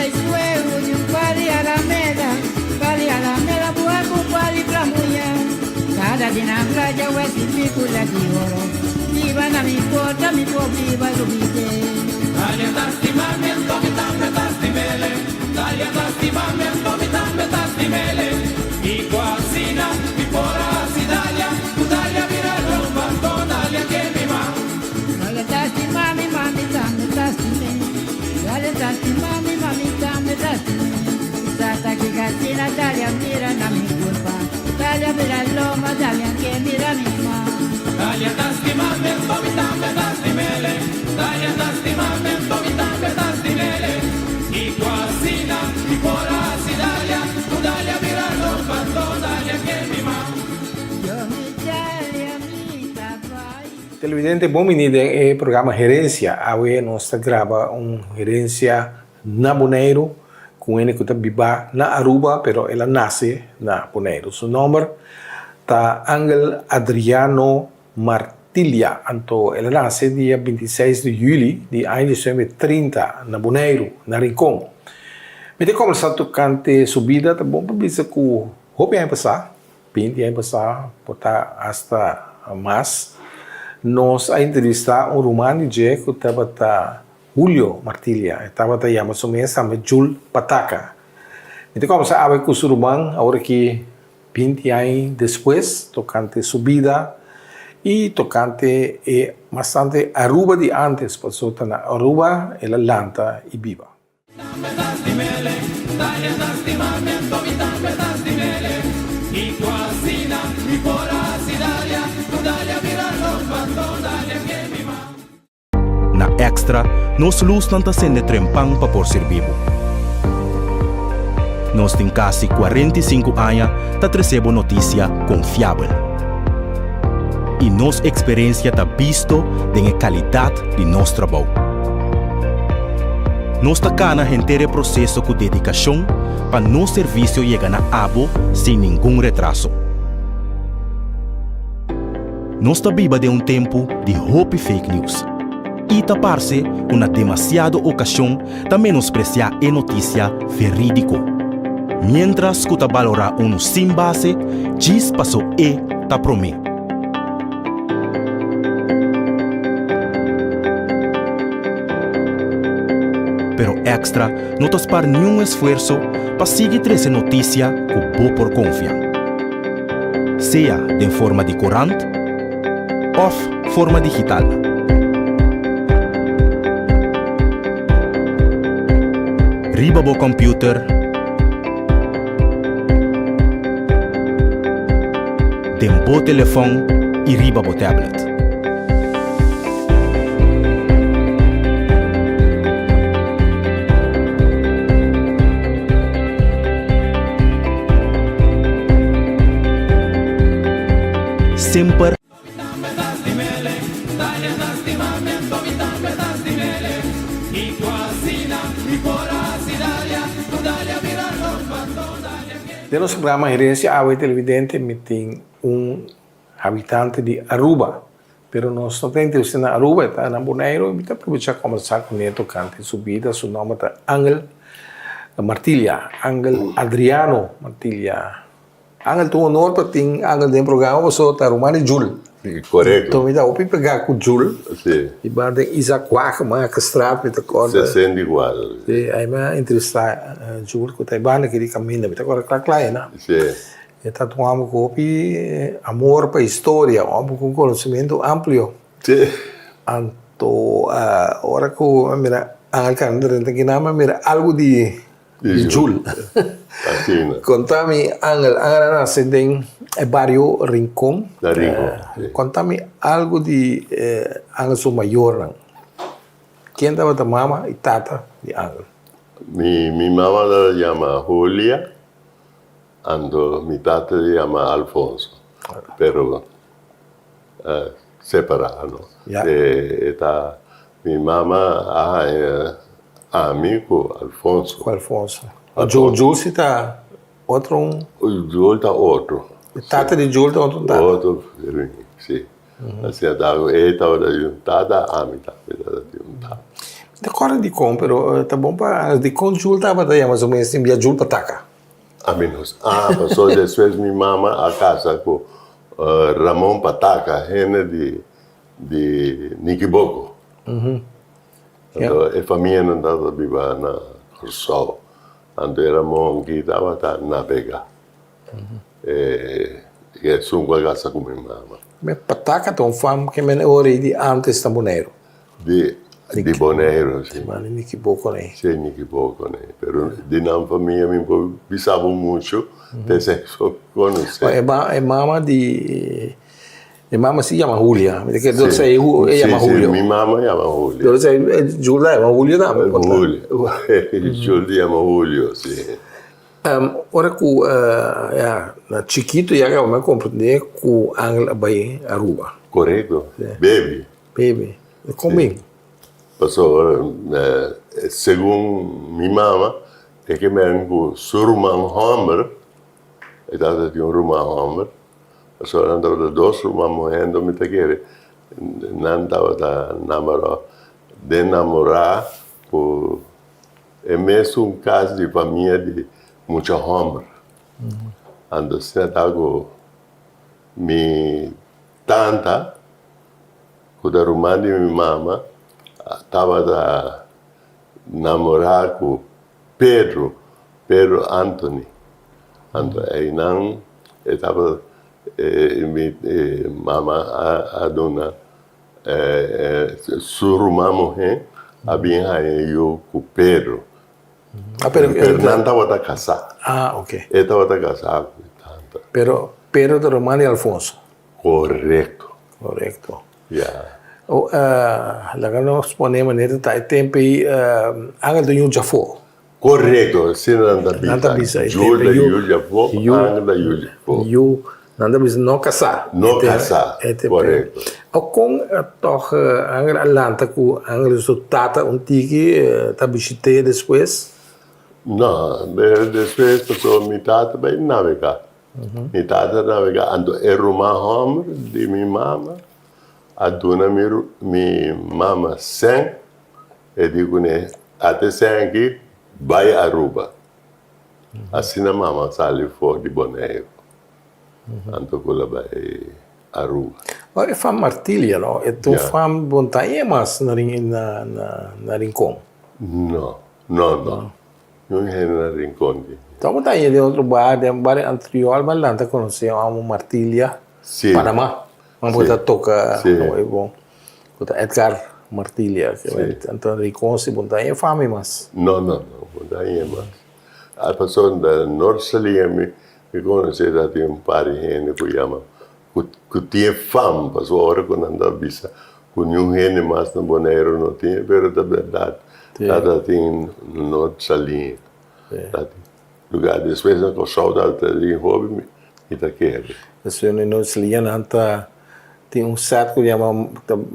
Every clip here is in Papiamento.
traiçoeiro de um pali Alameda, pali Alameda, buaco pali pra mulher. Cada dia na playa, o esse picula de ouro. Viva na mi porta, mi pobre vai subir. Dalia tastimamento, mi tambe tastimele. Dalia tastimamento, mi tambe tastimele. I quasina, mi pora si dalia, tu dalia mira rompa, to dalia che mi ma. Dale tasti mami, mami, tambe tasti me. Dale tasti mami, mami, tambe tasti me. Tata che casina, dalia mira na mi culpa. Dalia mira loma, dalia che mira mi ma. Dalia tastimamento, mi tambe tastimele. Dalia tastimamento, mi tambe tastimele. I quasina, mi pora si dalia, tu dalia mira rompa, to dalia che mi ma. Yo mi dalia mi tapai. Televidente, bon bini den e programa Herencia. Awe nos ta graba un herencia na Boneiru ku hende ku ta biba na Aruba pero el a nase na Boneiru. Su nomber ta Angel Adriano Martilia. Anto el a nase dia 26 di juli di aña 1930 na Boneiru, na Rincon. Mi ta kombersá tokante su bida, ta bon pa bisa ku hopi aña pasá, 20 aña pasá, por ta asta mas, nos a entrevistá un ruman di dje ku tabata Julio Martilia. E tabata yama su mes tambe Jul Pataka. Mi ta kombersá awe ku su ruman awor aki 20 aña despues tokante su bida i tokante e bastante Aruba di antes, pasobra ta na Aruba el a lanta i biba. Tambe tastimele, dalia tastimamento, mi tambe tastimele. I quasina, mi pora si dalia, tu dalia mira rompa, to dalia che mi ma. Na Extra, nos lusnan ta sende trempan pa por sirbi bo. Nos tin kasi 45 aña ta trese bo notisia konfiabel. I nos eksperensia ta bisto den e kalidat di nos trabou. Nos ta kana henter e proseso ku dedikashon pa nos servisio yega na abo sin ningun retraso. Nos ta biba den un tempu di hopi fake news i ta parse ku na demasiado okashon ta menospresiá e notisia verídiko, miéntras ku ta balorá unu sin base djis paso e ta promé. Pero Extra no ta spar niun esfuerso pa sigui trese notisia ku bo por konfia. Sea den forma di korant òf forma digital. Riba bo kòmpiuter, den bo telefòn i riba bo tablet. Semper. Den nos programa Herencia Awe Televidente mi tin un habitante di Aruba, pero nos no ta entrevista na Aruba, e ta na Boneiru y mi ta aprovecha combersa cune tocante su bida, su nomber ta Angel Martilia, Angel Adriano Martilia. Angel ta un honor pa tin Angel den programa pasobra ta ruman di Jul. Korekto. Enton mi ta hopi pegá ku Jul. Si. I ban den Isaac Wagemakerstraat mi ta kòrda. 64. Si, ai mi a entrevistá Jul ku ta e banda aki di kaminda, mi ta kòrda kla kla einan. Si. E ta un hòmber ku hopi amor pa historia, un hòmber ku un konosementu amplio. Si. Anto ora ku mi mira Angel Carmen drenta kinan mi a mira algu di Di Jul. Asina. Konta mi Angel, Angel a nase den e bario Rincon. Na Rincon, si. Konta mi algu di Angel su mayornan. Ken tabata mama i tata di Angel? Mi mi mama tabata yama Julia, anto mi tata yama Alfonso. Pero separá no. E ta mi mama a haña ami ku Alfonso. Ku Alfonso. Jul Jul si ta otro un. Jul ta otro. E tata di Jul ta otro tata. Otro, si. Asina ta e tabata di un tata, ami tambe tabata di un tata. Ta kòrda dikon, pero ta bon pa dikon Jul tabata yama su mes tin bia Jul Pataka. Ami no sa. Ah, pasobra despues mi mama a kasa ku Ramon Pataka, hende di di Nikiboko. Anto e famianan tabata biba na Kòrsou. Anto e Ramon aki tabata nabegá. E esun ku a kasa ku mi mama. Me Pataka ta un fam ke men e ora ei di antes na Boneiru. Di di Boneiru, si. Si mi kiboko nei. Si mi kiboko nei. Pero di nan famia mi por bisa bo muchu, te esei so konosé. E mama di E mama si yama Julia. Mi ta kere dor sa e yama Julio. Si, mi mama yama Julia. Dor sa Julda yama Julio tambe por ta. Julio. Julda yama Julio, si. Ora ku ya na chikitu ya kaba mi a komprende ku Angel a bai Aruba. Korekto. Baby. Baby. Kon bin? Pasobra segun mi mama e ke men ku su ruman hòmber, e tabata tin un ruman hòmber, Pasobra nan tabata dos ruman muhé, enton mi ta kere nan tabata namorá, den namorá ku e mesun kas di famia di mucha hòmber. Anto asina ta ku mi tanta, ku ta ruman di mi mama, tabata namorá ku Pedro, Pedro Anthony. Anto einan e tabata mi mama a duna su ruman muhé a bin haña yu ku Pedro. Pero nan tabata kasá. E tabata kasá ku mi tanta. Pero Pedro ta ruman di Alfonso. Korekto. Korekto. Ya. Laga nos pone manera ta e tempu ei Angel ta yu djafó. Korekto, asina nan ta bisa. Nan ta bisa e tempu ei. Yu ta yu djafó, Angel ta yu djafó. Yu, nan ta bisa no kasá. No kasá, korekto. O kon tòg Angel a lanta ku Angel su tata un tiki ta bishit'é despues? No, despues pasobra mi tata bai nabegá. Mi tata nabegá, anto e ruman hòmber di mi mama a duna mi mi mama sèn, e di kuné, Ata e sèn aki, bai Aruba. Asina mama sali for di Boneiru, anto ku el a bai Aruba. Ora e fam Martilia no, e ta un fam bon ta e mas na na Rincon? No, no, no. Nun hende na Rincon di. Tabata ta den otro bar, den bario anterior mi a lanta conoce un amo Martilia, Panama. Un cu ta toca hopi bon, cu ta Edgar Martilia. Anto Rincon si bo no ta haña fami mas. No, no, no, bo no ta haña mas. A pasobra na Noord Salia mi conoce ta tin un par di hende cu yama, cu tin e fam, pasobra ora cu nan ta bisa Ku niun hende mas na Boneiru no tin, pero ta bèrdat. Tata tin Noord Saliña. Ta tin lugá. Despues na Kòrsou ta tin hopi, mi ta kere. Despues na Noord Saliña nan ta tin un sèt ku yama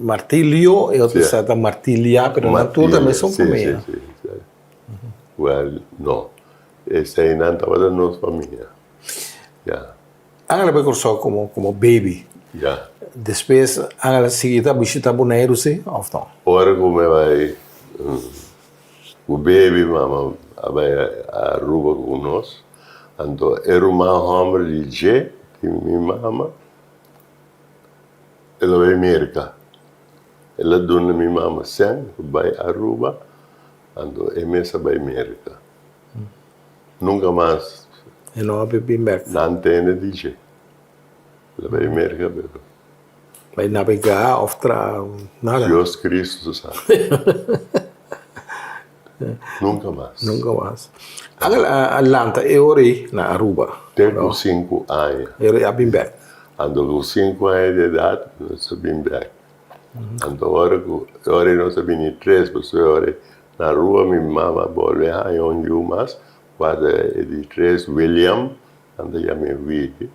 Martilio i otro sèt ta Martilia, pero nan tur ta mesun famia. Si, si, si. Wèl, no. Eseinan tabata nos famia. Ya. Angel a bai Kòrsou komo komo baby. Ya. Despues Angel a sigui ta bishita Boneiru si òf no? Ora ku mi a bai ku baby mama a bai Aruba ku nos, anto e ruman hòmber di dje, di mi mama, el a bai Merka. El a duna mi mama sèn pa bai Aruba, anto e mes a bai Merka. Nunka mas. E no a bin bek. Nan tende di dje. El a bai Merka pero. Bai nabegá of traha nada. Dios Cristo sa. Nunka mas. Nunka mas. Angel a lanta e ora ei na Aruba. Te ku sinku aña. E ora ei a bin bek. Anto ku sinku aña di edat nos a bin bek. Anto ora ku e ora ei nos a bini tres pasobra e ora ei Na Aruba mi mama bolbe haña un yu mas, kua ta e di tres, William, nan ta yam'é Willy.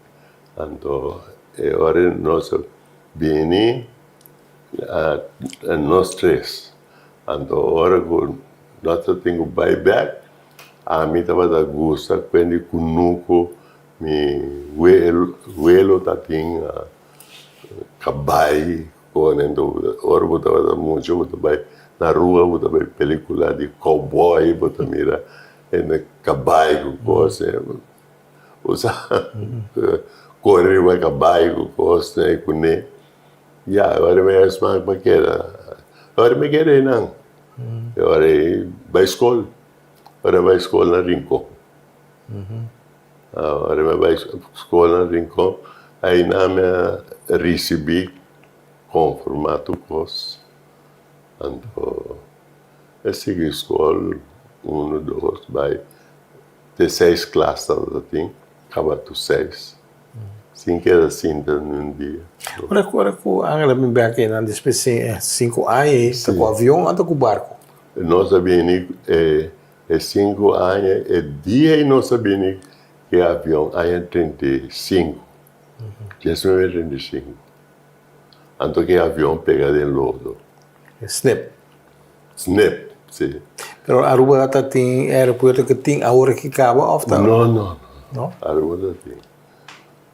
Anto e ora nos a bini nos tres. Anto ora ku nos ta tin ku bai bèk, ami tabata gusta kuendi kunuku mi welo ta tin kabai. Ora bo tabata mucha bo ta bai. Na rua bo ta bay pelicula di cowboy, bo ta mira hende cabai cu cos, bo sa core riba cabai cu cos e cune. Ya, e ora mi a smak pa keda, e ora mi keda einan, e ora ei bay scol, ora bay scol na Rincon. Ora mi a bay scol na Rincon, einan mi a ricibi conforma tur cos. Anto e sigui skol unu, dos, bai te seis klas tabata tin, kaba tur seis, sin keda sinta ni un dia. Ora ku ora ku Angela bin bek einan despues di sinku aña ei, ta ku avion anta ku barku? Nos a bini e e sinku aña, e dia ei nos a bini ku e avion aña 35, diesnuebe 35. Anto ke avion pega den lodo. Snip. Snip, si. Pero Aruba ta tin e aeropuerto ke tin awor aki kaba of ta? No, no, no. No? Aruba ta tin.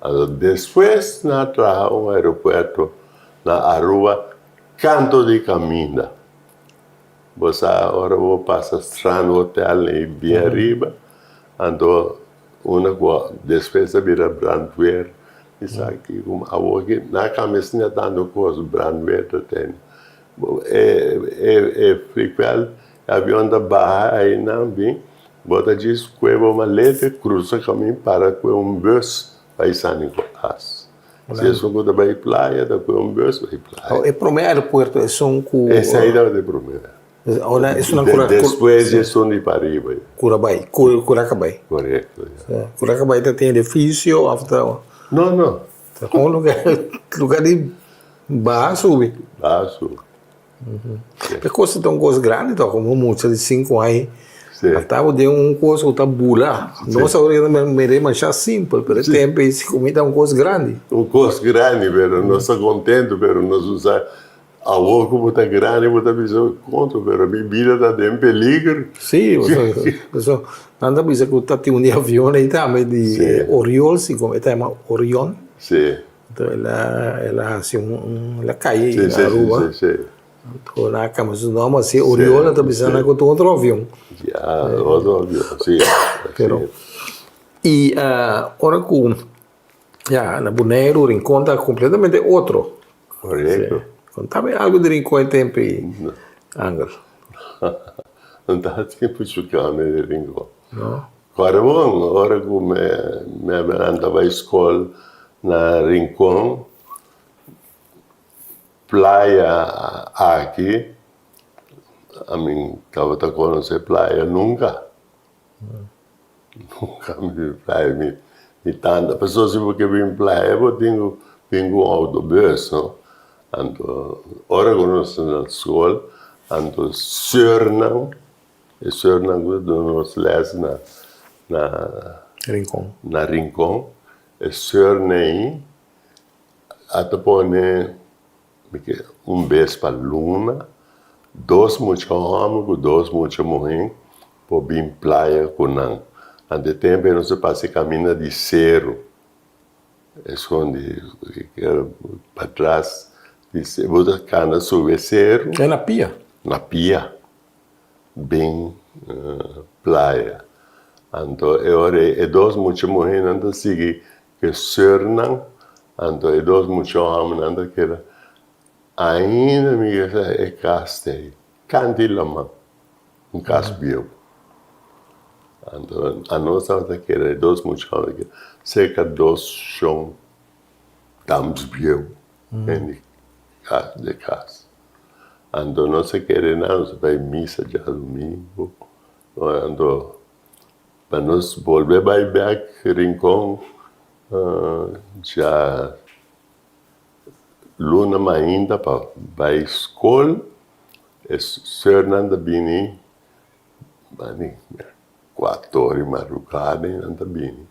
Anto despues nan a traha un aeropuerto na Aruba kanto di kaminda. Bo sa ora bo pasa Strand Hotel ei bien ariba, anto Una ku despues a bira brandweer, mi sa kiko awor ki nan a kambia asina tantu kos, brandweer ta tene. E e vliegveld, e avion ta baha einan bin, bo ta djis kue bo maleta, krusa kamin para kue un bus bai San Nicolas. Si esun ku ta bai playa ta kue un bus bai playa. E prome aeropuerto esun ku. Esei tabata e prome. Ora esunnan cura. Despues di esun di pariba. Cura bay, cura cabay. Correcto, ya. Cura cabay ta tin edificio of ta. No, no. Ta un lugar, lugar di baha subi. Baha subi. E cos ta un cos grandi toch, como mucha di cinco aña. Si. A tabo den un cos cu ta bula. Nos awor ta mira masha simpel, pero e tempo ey si cu mi ta un cos grandi. Un cos grandi, pero nos ta contento, pero nos no sa. Awor ku bo ta grandi bo ta bisa kontra, pero mi bida ta den peliger. Sí, pasobra nan ta bisa ku ta tin un di avion ei tambe di Oriol, si komo e ta yama Orion. Sí. Anto el a el a hasi un el a kai ei na Aruba. Sí, sí, sí. Anto nan a kambia su nòmber asi Oriol, nan ta bisa nan ku ta un otro avion. Ya, otro avion, sí. Pero i ora ku ya na Boneiru Rincon ta kompletamente otro. Korekto. Kontami algu di Rincon e tempu ei, Angel. No ta tempu chukami di Rincon. No? Kòrda bon, ora ku mi a lanta bai skol na Rincon, playa aki, ami tabata konosé playa nunka. Nunka mi bin playa mi mi tanta pasobra si bo ke bin playa bo tin ku bin ku un autobus no anto ora ku nos ta na skol anto seurnan e seurnan ku ta duna nos les na na Rincon na Rincon e seurnan ei a ta pone Mi ke un bes pa luna, dos mucha hòmber ku dos mucha muhé por bin playa ku nan. Ante e tempu ei nos a pasa e kaminda di seru, esun di patras di seru, bo ta kana subi e seru. E na pia? Na pia, bin playa. Anto e ora ei e dos mucha muhénan ta sigui E seurnan, anto e dos mucha hòmbernan ta keda ainda mi ke sa e kas ta ei, kant'i laman, un kas bieu. Anto anos tabata keda, e dos mucha hòmber ta keda serka dos shon dams bieu den di kas di kas. Anto nos a keda einan, nos a bai misa djadumingu, anto Pa nos bolbe bai bek Rincon dja luna mainta pa bai skol e seurnan ta bini kuater ora di madrugada i nan ta bini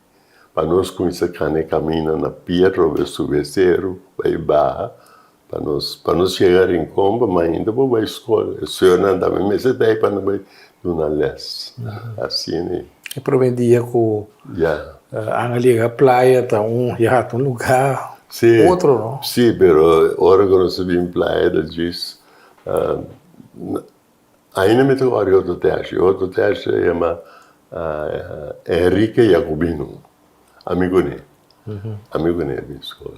pa nos kuminsa kana e kaminda na pia atrobe subi e seru bai baha Pa nos pa nos yega Rincon pa mainta por bai skol. E seurnan tambe mester ta ei pa nan bai duna les. Asina ei. E prome dia ku Angel yega playa ta un ya ta un luga otro no? Si, pero ora ku nos a bin playa ta djis. Ainda mi ta kòrda e otro tèshi. E otro tèshi ta yama Enrique Jacobino. Ami kuné. Ami kuné a bin skol.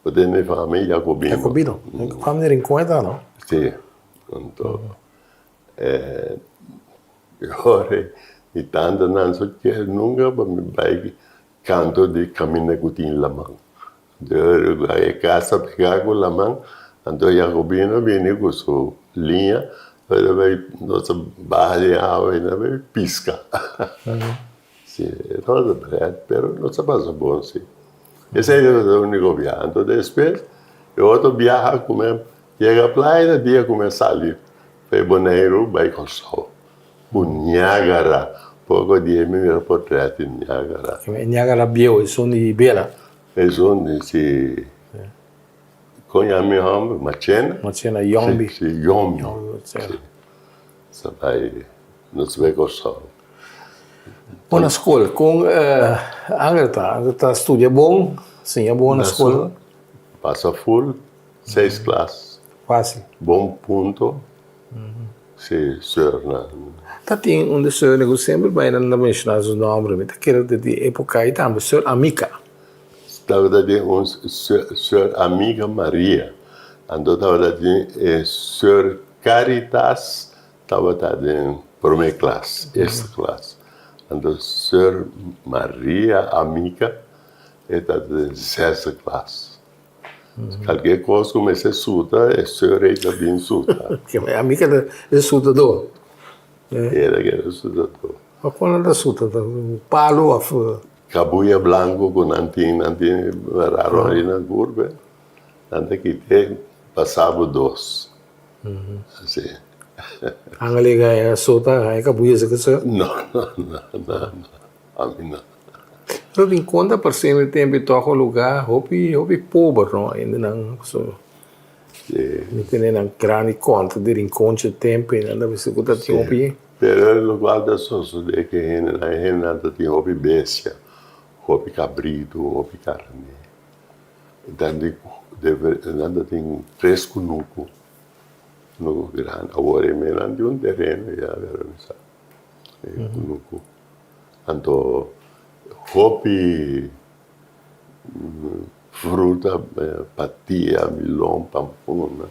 Bo tende e fami Jacobino. Jacobino. Fami di Rincon e ta, no? Si. Anto e ora mi tantanan so kier nunka pa mi bai kanto di kaminda ku tin laman. E casa pegá ku laman, anto Jacobino bini ku su liña, el a bai nos a baha den awa i nan a bai piska. Si, e tabata bret, pero nos a pasa bon si. Esei tabata e úniko biaha. Anto despues, e otro biaha ku mi a yega playa ta dia ku mi a sali pa e Boneiru bai Kòrsou. Ku Niágara. Poko di e mi mira portrèt di Niágara. E Niágara bieu, esun di Bela. Esun di si kon yama mi hòmber? Machena? Machena, Yòmbi. Si, Yòmbi. Si. Sa bai, nos bai Kòrsou. Bon na skol, kon Angel ta? Angel ta studia bon, siña bon na skol? Pasa ful, seis klas. Fásil. Bon punto. Si, soeur nan. Ta tin un di soeur ku semper bai nan ta menshoná su nòmber, mi ta kere di di époka ei tambe, soeur Amica. Tabata tin un soeur Amica Maria, anto tabata tin e soeur Caritas tabata den promé klas, eerste klas, anto soeur Maria Amica e tabata den zesde klas. Kalke kos ku mester suta, e seur ei ta bin suta. Ami ke ta e sutadó. E ta keda sutadó. Ma kon nan ta suta? Ta palu òf? Kabuya blanku ku nan tin, nan tin raro ari nan kurpa, nan ta kit'é pasa bo dos. Asi. Angel e gaya suta, gaya kabuya esaki seur? No, no, no, no, ami no. Pero tin konta parse mi tempu i tòg un lugá hopi hopi pober no ainda nan so mi tene nan grandi konta di Rinconchi tempu i nan ta bisa ku ta tin hopi. Pero e lokual ta sosodé ku e hendenan e hendenan ta tin hopi bestia, hopi kabritu, hopi karné. Nan di nan ta tin tres kunuku, kunuku grandi. Awor e menan tin un tereno ya pero mi sa e kunuku. Anto hopi fruta, patia, milon, pampuna,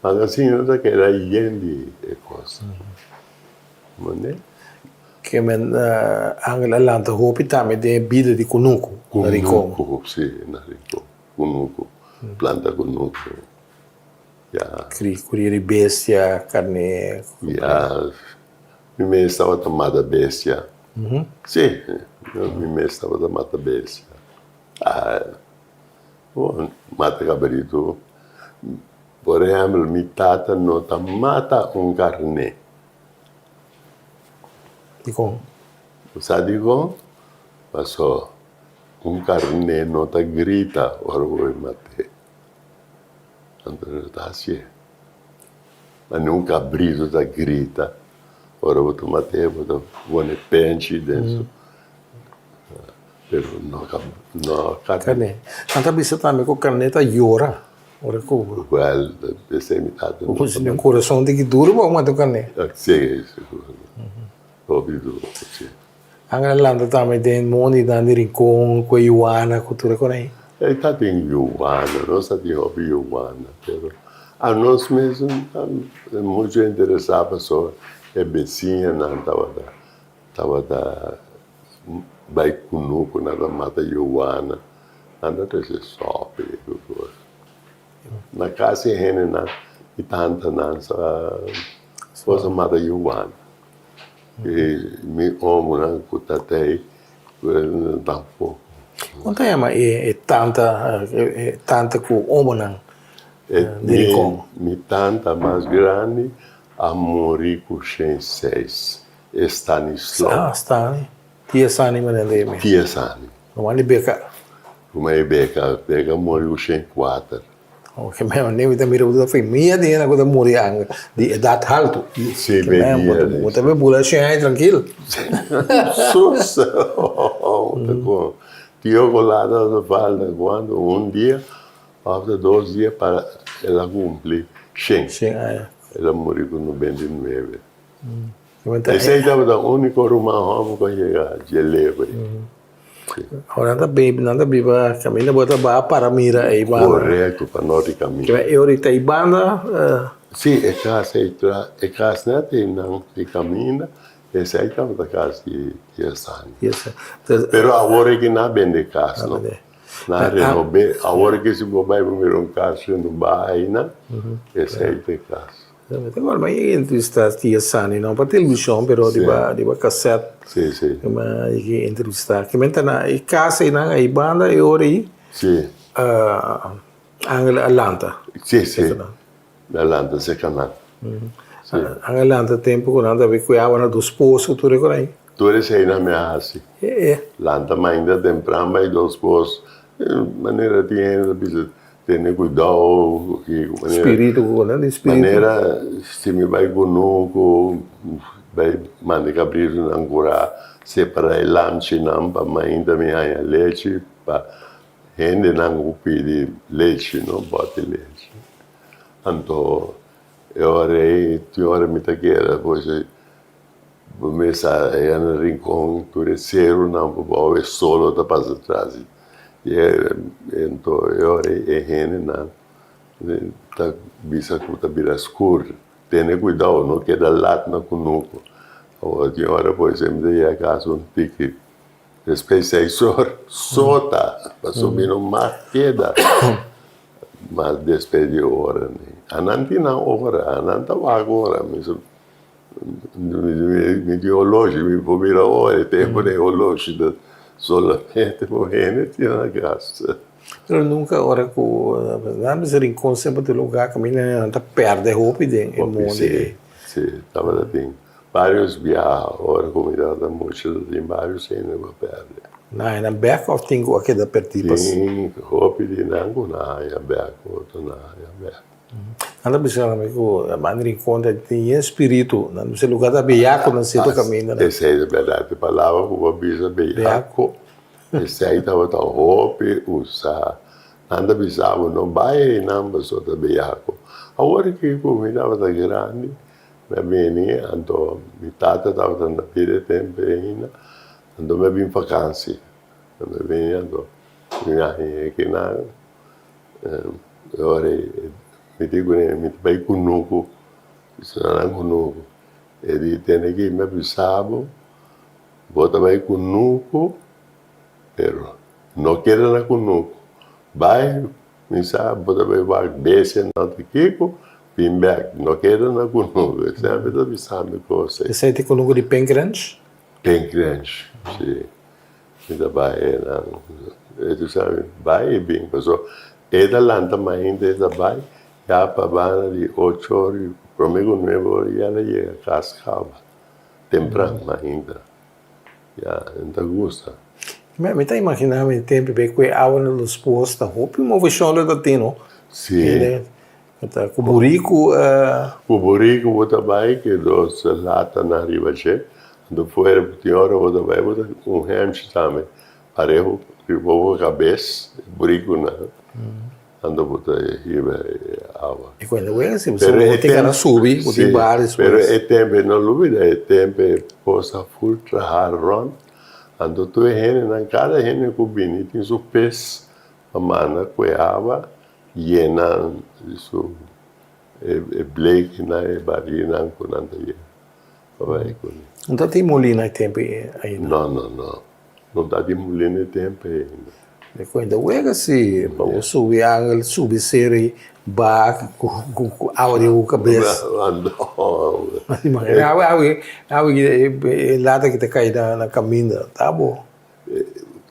magasino ta keda yen di e kos. Mane? Ke men Angel a lanta hopi tambe den e bida di kunuku na Rincon. Kunuku, si, na Rincon. Kunuku, planta kunuku, ya. Kria di bestia, karné. Ya. Mi mes tabata mata bestia. Sí, mi mes tabata mata bestia. Bon, mata kabritu. Por ehèmpel, mi tata no ta mata un karné. Dikon? Bo sa dikon? Paso un karné no ta grita ora bo bai mat'é. Anto no ta hasié. Ma ni un kabritu ta grita ora bo ta mat'é, bo ta pone penchi den su, pero no no karné. Karné. Nan ta bisa tambe ku karné ta yora ora ku. Wèl, esei mi tata no Ku si un kurason di ki duru bo a mata un karné. Si, sigur. Hopi duru, si. Nan a lanta tambe den mondi nan di Rincon ku e yuana ku tur e kos ei. E ta tin yuana, nos ta tin hopi yuana, pero anos mes no ta mucho interesá pasobra e besiñanan tabata tabata bai kunuku, nan ta mata yuana, nan ta trese sòpi i tur kos. Na kas e hendenan i tantanan sa sa mata yuana. E mi omonan ku ta tei tampoko. Kon ta yama e tanta e tanta ku omonan di Rincon? Mi tanta mas grandi a muri ku shen seis, e Stanislao. Ah, Stani. Tia Sani manera ta yam'é. Tia Sani. Ruman di Beka. Ruman di Beka. Beka muri ku shen kuater. Oke, mi mi ta mira bo ta famia di hende ku ta muri an di edat haltu. Si, be dia. Bo ta be bula shen aña trankil. Sus! Tio Colada ta falta kuantu? Un dia òf ta dos dia pa el a kumpli shen. Shen aña. El a muri ku 99. Esei tabata úniko ruman hòmber ku a yega dje leu ei. Ora nan ta biba, nan ta biba kaminda bo ta baha para mira ei banda. Korekto, pa norte kaminda. E ora ta ei banda. Si, e kas ei tra, e kas nèt ei nan di kaminda, esei tabata kas di Tia Sani. Pero awor e ki nan a bende kas no. Nan a renob'é. Awor ki si bo bai bo mira un kas renobá einan, esei ta e kas. Mi ta acorda mi a yega entrevista Tia Sani, no pa televishon pero riba riba cassette. Sí, sí. Mi a yega entrevista. Ki men ta na e cas einan ei banda e ora ei. Sí. Angel a lanta. Sí, sí. A lanta serka nan. Sí. Angel a lanta tempo ku nan ta bay kuyawa na dos pos tur e kos ei. Tur eseinan mi a hasi. Lanta mainta tempran bay dos pos. Manera tin hende ta bisa Tene kuidou ku manera. Spiritu ku nan di spiritu. Manera si mi bai kunuku bai manda e kabritunan kurá separá e lamchinan pa mainta mi haña lechi pa hendenan ku pidi lechi no bòti lechi. Anto e ora ei tin ora mi ta keda pues Bo mesa aya na Rincon tur e serunan por bou e solo ta pasa tras di e anto e ora e hendenan ta bisa ku ta bira skur tene kuidou no keda lat na kunuku awor tin ora por esempel ta yega kas un tiki despues seis or so ta pasobra mi no mag keda mas despues di ora anan tin nan ora anan ta wak ora. Mi tin oloshi, mi por mira ora, e tempu den oloshi ta solamente por hende tin na kas. Pero nunka ora ku nan bisa Rincon semper ta un lugar kaminda nan ta pèrdè hopi den e mondi ei. Si, si, tabata tin varios biaha ora ku mi tabata mucha ta tin varios hende ku a pèrdè. Nan haña nan bèk òf tin ku a keda pèrdí pas? Tin hopi di nan ku nan haña bèk, otro nan haña bèk. Nan ta bisa mi ku man Rincon ta tin yen spiritu. Nan ta bisa lugar ta beyako nan sierto kaminda. Esei ta bèrdat. E palabra ku bo a bisa beyako, esei tabata hopi usá. Nan ta bisa bo no bai einan pasobra ta beyako. Awor ki ku mi tabata grandi, mi a bini anto mi tata tabata na bida e tempu ainda, anto mi a bin fakansi. Mi a bini anto mi a haña kinan. Ora mi di kuné mi ta bai kunuku, mi sra nan kunuku. E di tene ki mi a bisa bo, bo ta bai kunuku, pero no keda na kunuku. Bai, mi sa bo ta bai wak bestia nan ta kiko, bin bèk, no keda na kunuku. E semper ta bisa mi kos ei. Esei ta kunuku di Pink Ranch? Pink Ranch, si. Mi ta bai einan. E tu sabi, bai i bin. Paso e ta lanta mainta e ta bai, ya pa banda di ocho or i prome ku nuebe or ya el a yega kas kaba. Tempran mainta. Ya, e ta gusta. Mi ta imagina mi tempu be ku e awa na los pos ta hopi moveshon lo ta tin no. Si. Ta ku buriku. Ku buriku bo ta bai ke dos latanan riba dje, anto fuera bo tin ora bo ta bai bo ta un hemchi tambe pareho riba bo kabes e burikunan anto bo ta hiba e awa. E kuenta wega si bo tin gana subi bo tin baha despues. Pero e tempu no lubida e tempu e pos a ful traha rond anto tur e hendenan kada hende ku bini tin su pes pa manda ku e awa. Yena su e blekinan, e barinan ku nan ta yena pa bai kuné. No ta tin mulina e tempu ainda? No, no, no. No ta tin mulina e tempu ainda. Mi kuenta wega si pa bo subi angel, subi seri, baha ku awa den bo kabes. No. Awe, awe, awe e lata ki ta kai na kaminda, ta bo.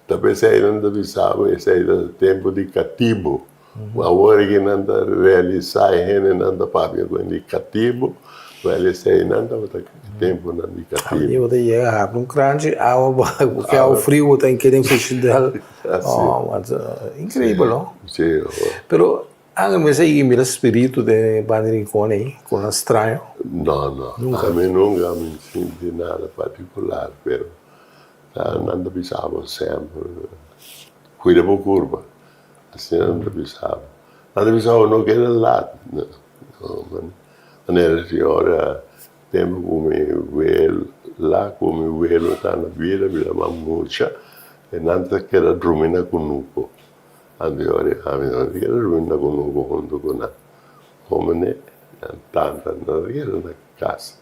Ta p'esei nan ta bisa bo esei ta tempu di katibu. Awor ki nan ta realisá e hendenan ta papia ku di katibu, wèl esei nan tabata tempunan di katibu. Ami bo ta yega habri un kranchi awa ku awa friu bo ta hinka den frishidèr. Inkreibel no? Si. Pero Angel mester yega mira spiritu den e banda di Rincon ei ku nan straño? No, no. Ami nunka mi sinti nada partikular, pero Nan ta bisa bo semper, Cuida bo curpa. Asina nan ta bisa bo. Nan ta bisa bo, no keda lat. Manera si ora tempu ku mi wela ku mi welo ta na bida, bida mas mucha, e nan ta keda drumi na kunuku. Anto ora ami no ta keda drumi na kunuku huntu ku nan. Homene, nan tanta no ta keda na kas.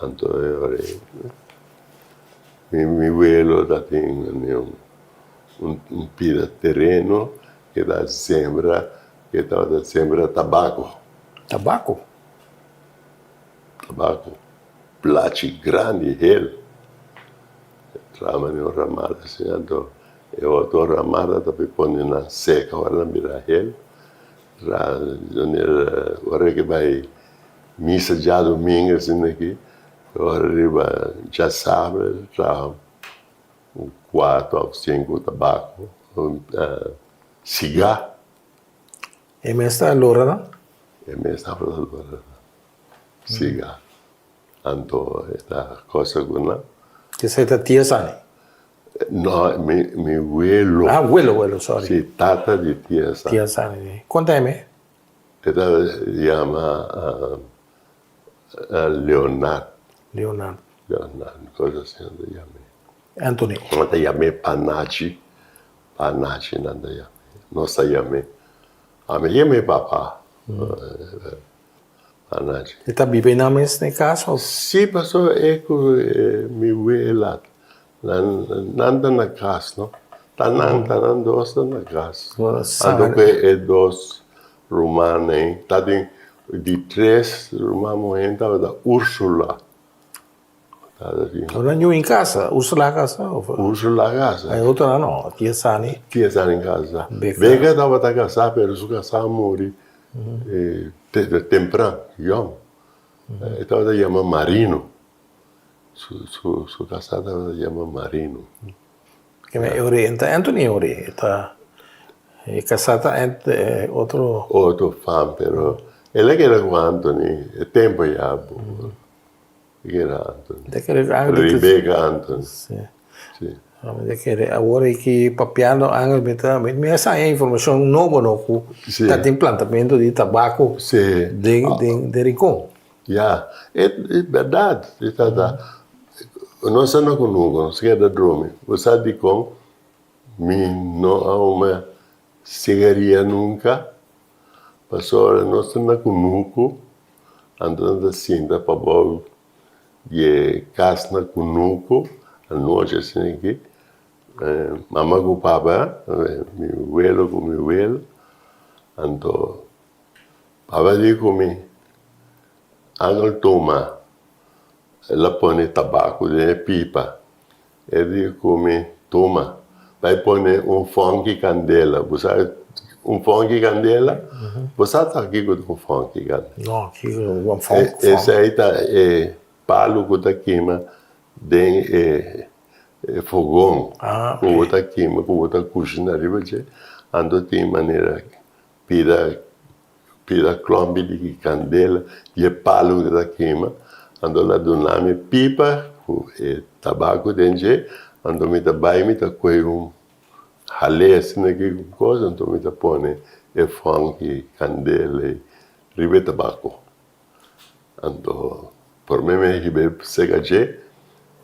Anto ora mi welo ta tin un pida tereno ke ta sembra ke tabata sembra tabako. Tabako? Tabako. Plachi grandi hel. Trama den un ramada asina anto e otro ramada ta por pone nan seka ora nan bira hel. Ora ke bai misa djadumingu asina aki ora riba djasabra ta traha un kuater of sinku tabako Siga. E mes ta lora nan? E mes ta lora nan. Siga. Anto e ta cosa cu nan. Esey ta tia Sani? No, mi mi welo. Ah, welo, welo, sorry. Si, tata di tia Sani. Tia Sani. Conta e me. E ta yama Leonard. Leonard. Leonard, cosa asina ta yama. Anthony. Nan ta yam'é Panachi. Panachi nan ta yam'é. Nos ta yam'é. Ami yam'é papa. Panachi. E ta biba einan mes na e kas òf? Sí, pasobra e ku mi wela nan nan ta na kas no. Ta nan, ta nan dos ta na kas. Anto ku e dos rumannan ei ta den di tres ruman muhé tabata Ursula. Una ñu in casa, Ursula a casa of? Ursula a casa. E otronan no, Tia Sani. Tia Sani casa. Beka tabata casá pero su casá a muri tempran, yong. E tabata yama Marino. Su casá tabata yama Marino. E ori, Anthony e ori, e ta e casá ta otro. Otro fam pero el a keda cu Anthony e tempo ya. Rebecca Anthony. Sí. Sí. Mi ta kere awor aki papiando Angel mi ta mi a saña informacion nobo no cu ta tin plantamento di tabaco den den den Rincon. Ya, e berdad e ta ta nos a no cunuco nos keda drumi bo sa dicon mi no a huma cigaria nunca Pasobra nos ta na kunuku, anto nan ta sinta pabou di e kas na kunuku anochi asina aki. Mama ku papa, mi welo ku mi wela, anto papa di ku mi, Angel tuma, el a pone tabaku den e pipa. E di ku mi, Tuma, bai pone un fònki kandela. Bo sa un fònki kandela? Bo sa ta kiko ta un fònki kandela? No, kiko un fònki? Esei ta e palu ku ta kima den e fogon ku bo ta kima, ku bo ta kushina riba dje. Anto tin manera pida Pida klompi di ki kandela di e palu ku ta kima, anto el a duna mi pipa ku e tabaku den dje, anto mi ta bai mi ta kohe un hal'é asina ki ku kos, anto mi ta pone e fònki kandela ei riba e tabaku. Anto promé mi a hib'é seka dje,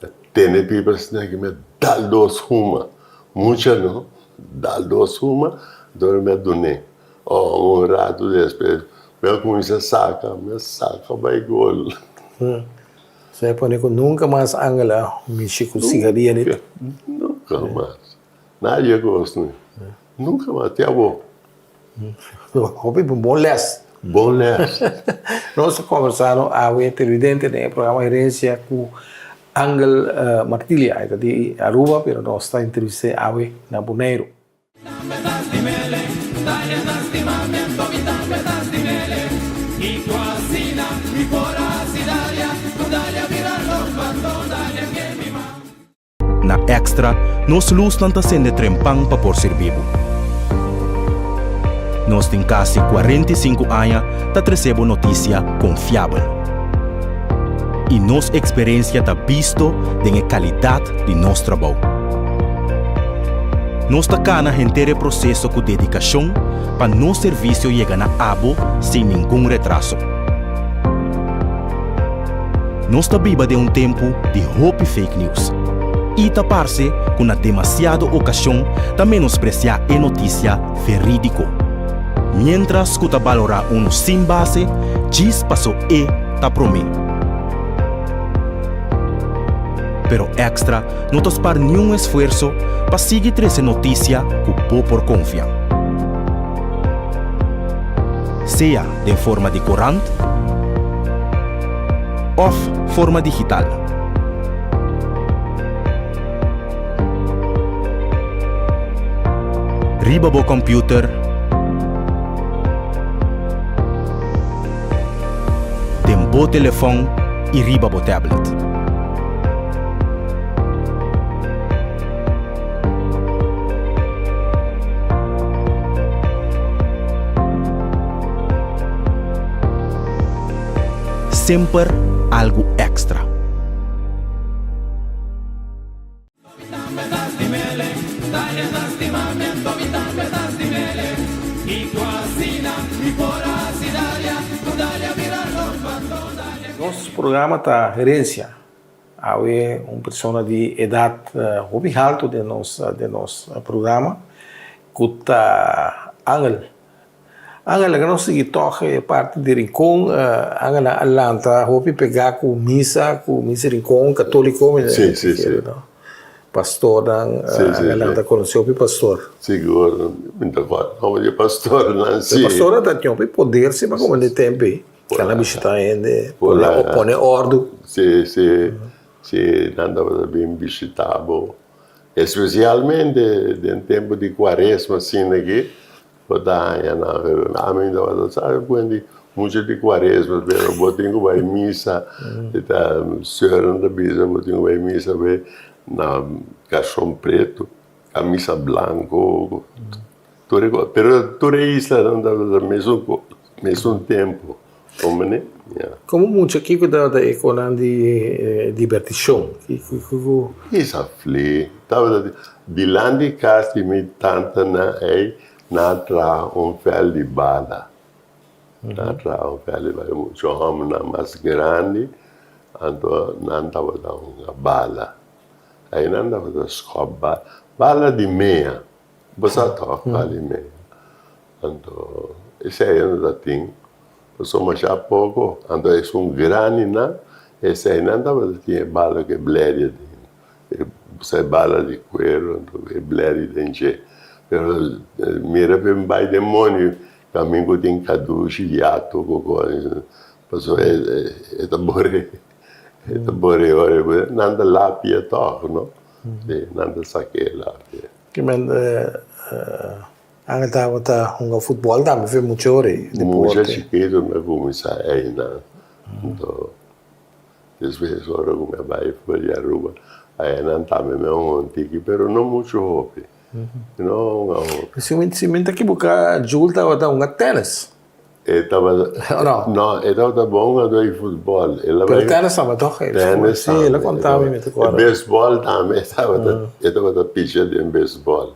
mi a tene e pipa asina ki mi a dal dos huma, mucha no, dal dos huma, anto mi a dun'é. Oh, un ratu despues mi a kuminsá saka, mi a saka bai gol. So e pone ku nunka mas Angel a mishi ku sigaria ni? Nunka mas. Nadie kos ni. Nunka mas, te abo. Hopi bon les. Bon les. Nos ta conversando awe televidente den e programa Herencia cu Angel Martilia. E ta di Aruba pero nos ta entrevist'e awe na Boneiru. Na Extra, nos lusnan ta sende trempan pa por sirbi bo. Nos tin kasi 45 aña ta trese bo notisia konfiabel. I nos eksperensia ta bisto den e kalidat di nos trabou. Nos ta kana henter e proseso ku dedikashon pa nos servisio yega na abo sin ningun retraso. Nos ta biba den un tempu di hopi fake news. I ta parse ku na demasiado okashon ta menospresiá e notisia verídiko. Miéntras ku ta balorá unu sin base djis paso e ta promé. Pero Extra no ta spar niun esfuerso pa sigui trese notisia ku bo por konfia. Sea den forma di korant òf forma digital. Riba bo kòmpiuter, den bo telefòn i riba bo tablet. Semper algu èkstra. Nos programa ta Herencia. Awe un persona di edat hopi haltu den nos den nos programa ku ta Angel. Angel laga nos sigui tòg e parti di Rincon. Angel a lanta hopi pegá ku misa ku misa Rincon katóliko mi Sí, sí, sí. Pastornan Sí, sí, a lanta sí. konosé hopi pastor. Sigur, mi ta kòrda nòmber di e pastornan, sí. E pastornan ta tin hopi poder si pa komo den e tempu ei. Kan a bishitá hende, pone òrdu. Sí, sí, sí, nan tabata bin bishitá bo. Espesialmente den tempu di kuaresma asina aki, bo ta haña nan. Pero ami tabata sa ku hende muchu di kuaresma, pero bo tin ku bai misa. E ta sùrnan ta bisa bo tin ku bai misa bai na karson pretu, kamisa blanku. Tur e kos, pero tur e islanan tabata mesun kos, mesun tempu, komprende? Ya. Komo mucha kiko tabata e konan di dibertishon? Kiko kiko? Isa fli, tabata dilanti kas di mi tantanan ei nan a traha un vèlt di bala. Nan a traha un vèlt di bala, mucha hòmbernan mas grandi, anto nan tabata hunga bala. Ei nan tabata skòp bala, bala di mea. Bo sa tòg bali mea. Anto esei no ta tin, pasobra masha poko. Anto esun grandinan, eseinan tabata tin e bala ku e blèdi aden. E bala di kueru, anto e blèdi den dje. Pero mira pa e bai den moni, kaminda ku tin kadushi, yato ku kos, pasobra e ta bore, e ta bore ora nan ta lapia tòg, no? Si, nan ta sak'é lapia. Kimen Angel tabata hunga futbòl tambe fe mucha ora ei, deporte. Mucha chikitu mi a kuminsá einan. Anto despues ora ku mi a bai for di Aruba, ayanan tambe mi a hunga un tiki, pero no muchu hopi. Mi no a hunga hopi. Si mi ta kibuká Jul tabata hunga tènis. E tabata, No. no, e tabata bon hungadó di futbòl. El a Pero bai tènis tambe tòg? Tènis Sí, el a tambe. kontá mi, mi ta E kòrda. beisbòl tambe e tabata, e tabata picha den beisbòl.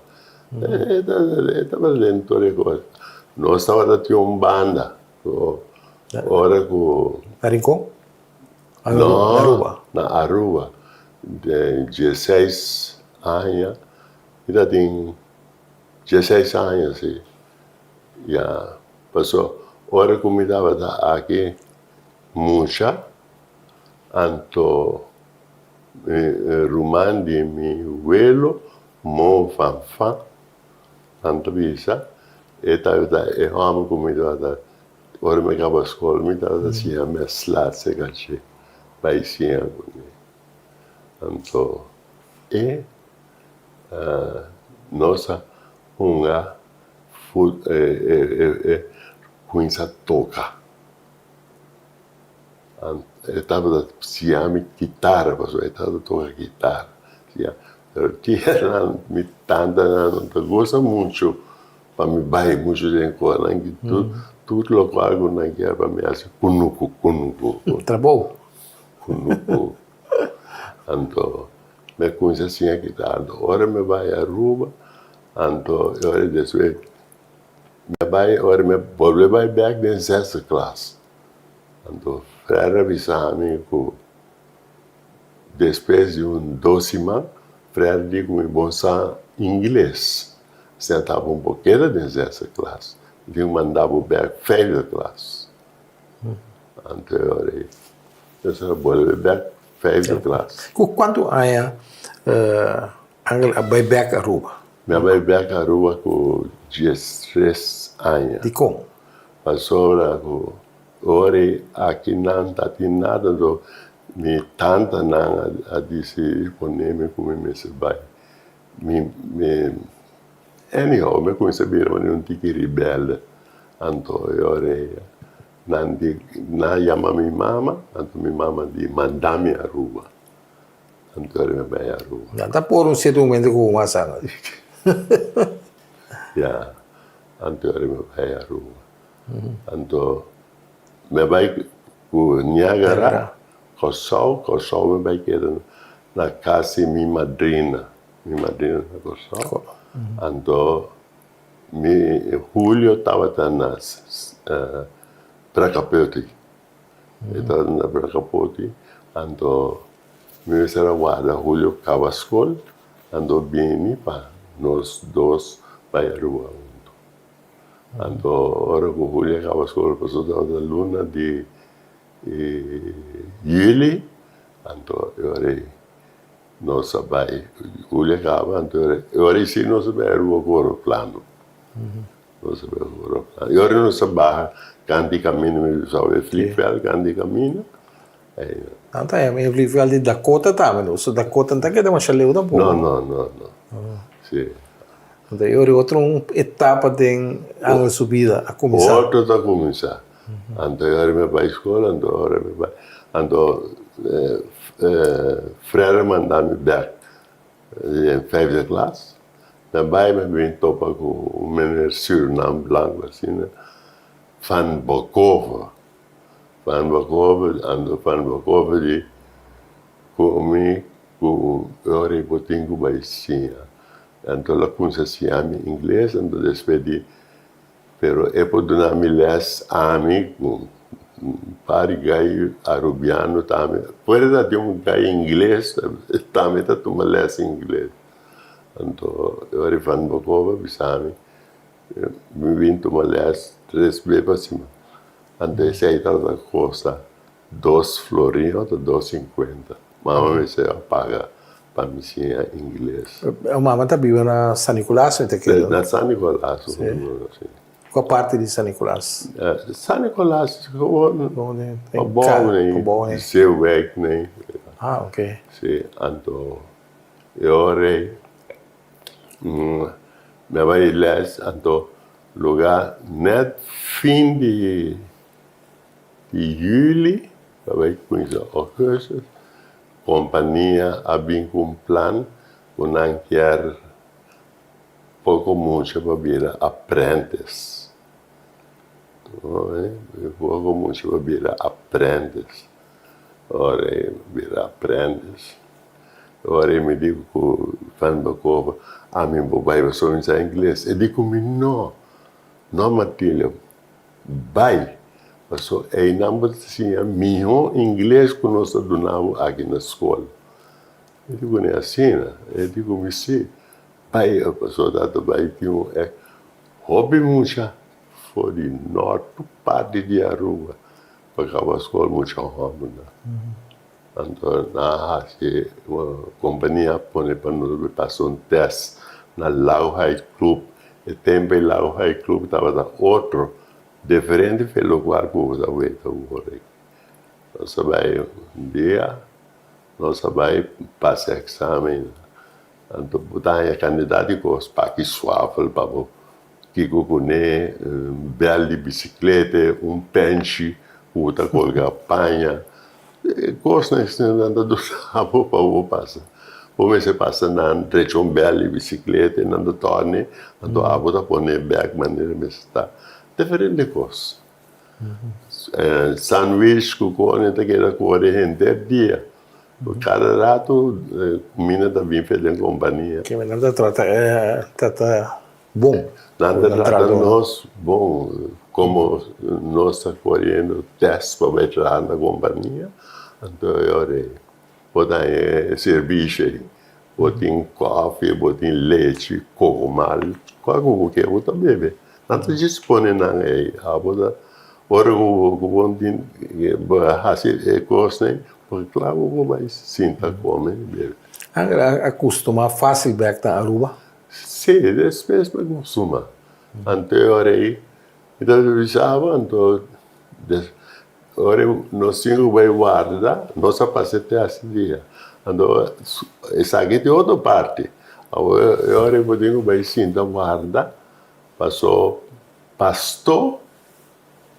E e tabata den tur e kos. Nos tabata tin un banda ku ora ku. Na Rincon? No, Na Aruba? na Aruba. Den dieseis aña, mi ta tin dieseis aña, si. Ya, paso ora ku mi tabata aki mucha, anto mi ruman di mi welo, Mo Van Van, nan ta bisa, e tabata e hòmber ku mi tabata, ora mi kaba skol mi tabata siña mèslá serka dje, bai siña kuné. Anto e nos a hunga E kuminsá toka. E tabata siña mi kitara pasobra e tabata toka kitara. Pero tianan, mi tantanan no ta gusta muchu pa mi bai muchu den kos. Nan tur lokual ku nan kier pa mi hasi kunuku, kunuku. Trabou. Kunuku. Anto mi a kuminsá siña kitara. Anto ora mi bai Aruba. Anto e ora despues mi a bai, ora mi a bolbe bai bek den zesde klas, anto frère a bisa mi ku. Despues di un dos siman, Fred di ku mi bon sa ingles. Asina tabata un por keda den zesde klas. Mi tin ku manda bo bèk vijfde klas. Anto e ora ei, nos a bolbe bèk vijfde klas. Ku kuantu aña Angel a bai bèk Aruba? Mi a bai bèk Aruba ku diestres aña. Dikon? Pasobra ku ora ei aki nan ta tin nada, anto Mi tantanan a disidí pone mi ku mi mester bai. Mi, mi, anyhow, mi a kuminsá bira manera un tiki rebelde. Anto e ora ei nan di, nan a yama mi mama, anto mi mama di manda mi Aruba. Anto e ora mi a bai Aruba. Nan ta por un sierto momento ku bo mas anda. Ya, anto e ora mi a bai Aruba. Anto mi a bai Ku Niagara, Kòrsou, Kòrsou mi bai keda na kas di mi madrina, mi madrina na Kòrsou. Anto mi Julio tabata na Brakapoti, e tabata na Brakapoti, anto mi mester a warda Julio kaba skol, anto bini pa nos dos bai Aruba huntu. Anto ora ku Julia kaba skol pasobra tabata luna di juli, anto e ora ei nos a bai, Julia kaba, anto e ora ei si nos a bai Aruba ku oroplano, nos a bai ku oroplano. E ora nos a baha kant di kaminda, mi bisa e vliegveld kant di kaminda, ei. Nan ta yama e vliegveld di Dakota tambe, no? So Dakota no ta keda masha leu tampoco. No, no, no, no. Si. Anto e ora otro un etapa den Angel su bida a kuminsá. Otro ta kuminsá. Anto e ora mi a bai skol, anto e ora mi bai, anto Frere manda mi bèk den vijfde klas. Mi a bai, mi a bin topa ku un meneer Surinam blanku asina, Van Bokove. Van Bokove, anto Van Bokove di ku mi ku e ora ei bo tin ku bai siña. Anto el a cuminsa siña mi ingles, anto despues di, pero e por duna mi les ami cu un par di gai arubiano tambe, fuera ta tin un gai ingles tambe ta tuma les ingles. Anto e ora Ivan Bokova a bisa mi, mi bin tuma les tres bes pa siman, anto esey tabata costa Dos florin ota dos sinkuenta. Mama mester a paga pa mi siña ingles. E mama ta biba na San Nicolas mi ta kere? Na San Nicolas, si. Kua parti di San Nicolas? San Nicolas gewoon pabou nei, Zeewijk nei. Ah, oke. Si, anto e ora ei mi a bai les, anto luga net fin di. Di juli pa bai kuminsá augustus, kompania a bin ku un plan ku nan kier poko mucha pa bira apprentice. Poko mucha pa bira apprentice. Ora e bira apprentice, ora e mi di ku Van Bakova, ami bo bai pasobra mi sa ingles. E di ku mi no, no Matilio. Bai, paso einan bo ta siña mihó ingles ku nos ta duna bo aki na skol. Mi di kuné asina? E di ku mi si. Bai, paso ta bai tin un e hopi mucha for di nort tur parti di Aruba pa kaba skol mucha hòmbernan. Anto nan a hasi kompania a pone pa nos bai pasa un tèst na Lauhai Club. E tempu ei Lauhai Club tabata otro, diferente fe lokual ku bo ta weta awor aki. Nos a bai un dia, nos a bai pasa eksamen. Anto bo ta haña kandidat di kos, paki swafel pa bo kiko kuné, bèl di bisiklete, un pènshi ku bo ta kolga paña. E kosnan esei nan ta duna bo pa bo pasa. Bo mester pasa nan drecha un bèl di bisiklete, nan ta tòrni, anto abo ta pone bèk manera mester ta. Diferente kos. Sandwich ku kone ta keda kore henter dia. Kada ratu kuminda ta bin fe den kompania. Kimen nan ta trata trata bon? Nan ta trata nos bon. Komo nos ta koriendo tèst pa bai traha na kompania, anto e ora ei. Bo ta haña e servisio ei. Bo tin kòfi, bo tin lechi, kokomal, kualke ku bo ke bo ta bebe. Nan ta djis pone nan ei. Abo ta ora ku bo tin bo a hasi e kosnan ei, bo kla ku bo bai sinta kome i bebe. Angel a kustumá fásil bèk na Aruba? Sí, despues mi a kustumá. Anto e ora ei mi ta bisa bo anto Ora nos tin ku bai warda, nos a pasa e tèst dia. Anto esaki tin otro parti. Awor e ora bo tin ku bai sinta warda, paso pasto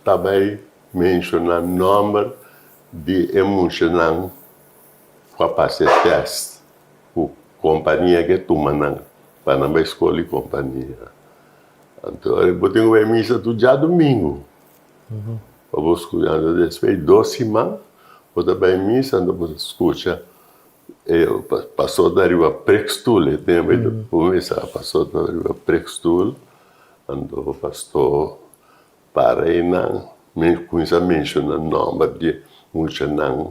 ta bai menshoná nòmber di e muchanan ku a pasa e tèst ku kompania ke tuma nan pa nan bai skol di kompania. Anto bo tin ku bai misa tur djadumingu. Pa bo skucha anto despues di dos siman bo ta bai misa anto bo ta skucha e pastor ta riba preekstoel e tempu ei ta kuminsá pastor ta riba preekstoel anto pastor para einan kuminsá menshoná nòmber di muchanan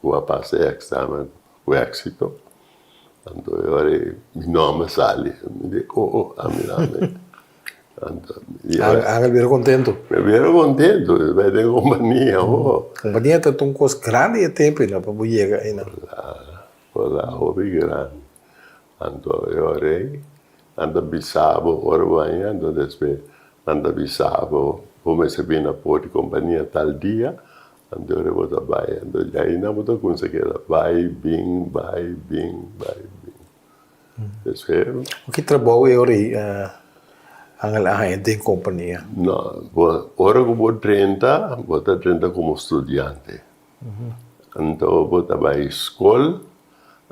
ku a pasa e eksamen ku éksito anto e ora ei mi nòmber sali mi di oh oh ami ami anto Angel bira kontentu. Mi bira kontentu mi bai den kompania oh. Kompania ta un kos grandi e tempu ei pa bo yega einan. Por la hopi grandi anto e ora ei nan ta bisa bo ora bo haña anto despues nan ta bisa bo bo mester bini na por di kompania tal dia Anto ora bo ta bai, anto djaina bo ta cuminsa keda bai, bin, bai, bin, bai, bin. Despues. Ki trabou e ora ei Angel a haña den compania? No, bo, ora cu bo drenta, bo ta drenta como studiante. Anto bo ta bai scol,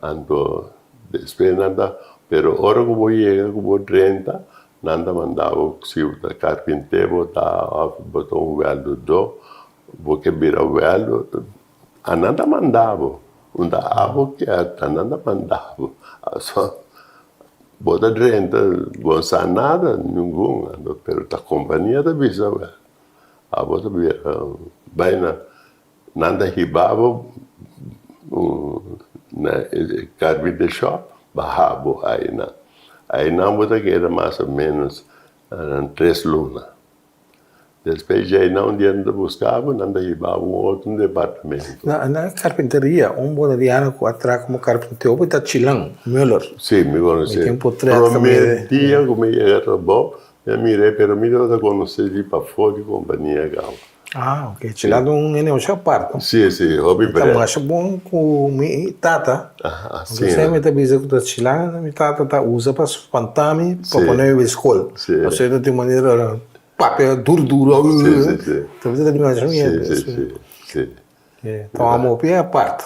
anto despues nan ta, pero ora cu bo yega cu bo drenta, nan ta manda bo si bo ta carpinte bo ta of bo ta un weldodor, Bo ke bira wèl, a nan ta manda bo. Unda abo kier ta nan ta manda bo. So, bo ta drenta, bo no sa nada, ningun, pero ta kompania ta bisa wèl. Abo ta bira bai na, nan ta hiba bo na e carpinter shop, baha bo ainan. Ainan bo ta keda mas o menos tres luna. Despues djei nan un dia nan ta buska bo, nan ta hiba bo un otro departamento. Na na carpinteria, un boneriano cu a traha como carpintero hopi ta Chilan Muller. Si, mi conoce. Mi tin potret Prome tambe. dia cu mi yega trabou, mi a mir'é, pero mi tabata conoce di pafó di compania caba. Ah, ok. Chilan ta un hende masha apart, no? Si, si, hopi Mi ta pret. masha bon cu mi tata. Aha, Entonces asina. mi ta bisa cu ta Chilan, mi tata ta usa pa spanta mi pa Si. pone mi bay scol. Si. Pasobra e ta tin manera. Papia duru duru. Sí, sí, sí. Ta bisa di masha miedu. Sí, sí, sí, sí. Ta un hopi apart.